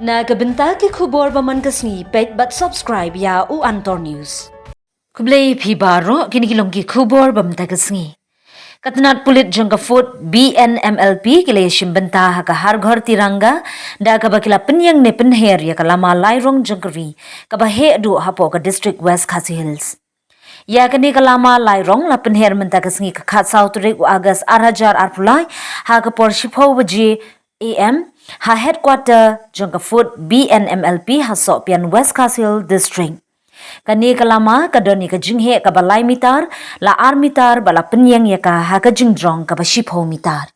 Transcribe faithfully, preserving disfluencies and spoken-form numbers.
Na ka bynta ki khubor ba man ka sngi, peit bad subscribe ïa u Antor News. Khublei phi baroh, kine ki long ki khubor ba mynta ka sngi. Ka tnat pulit jong ka food B N M L P ki la ïashim bynta ha ka Har Ghar Tiranga da kaba ki la pynïeng ne pynher ïa ka lama lai rong jong ka ri kaba heh duh hapoh ka district West Khasi Hills. Ïa kane ka lama lai rong la pynher mynta ka sngi ka khatsaw tarik u August ar hajar arphew lai ha ka por shiphew baje A M ha headquarter jong ka food B N M L P ha Sohpian, West Khasi Hills District. Kane ka lama ka don ïa ka jingheh kaba lai mitar, la ar mitar bad la pynïeng ïa ka ha ka jingjrong kaba shiphew mitar.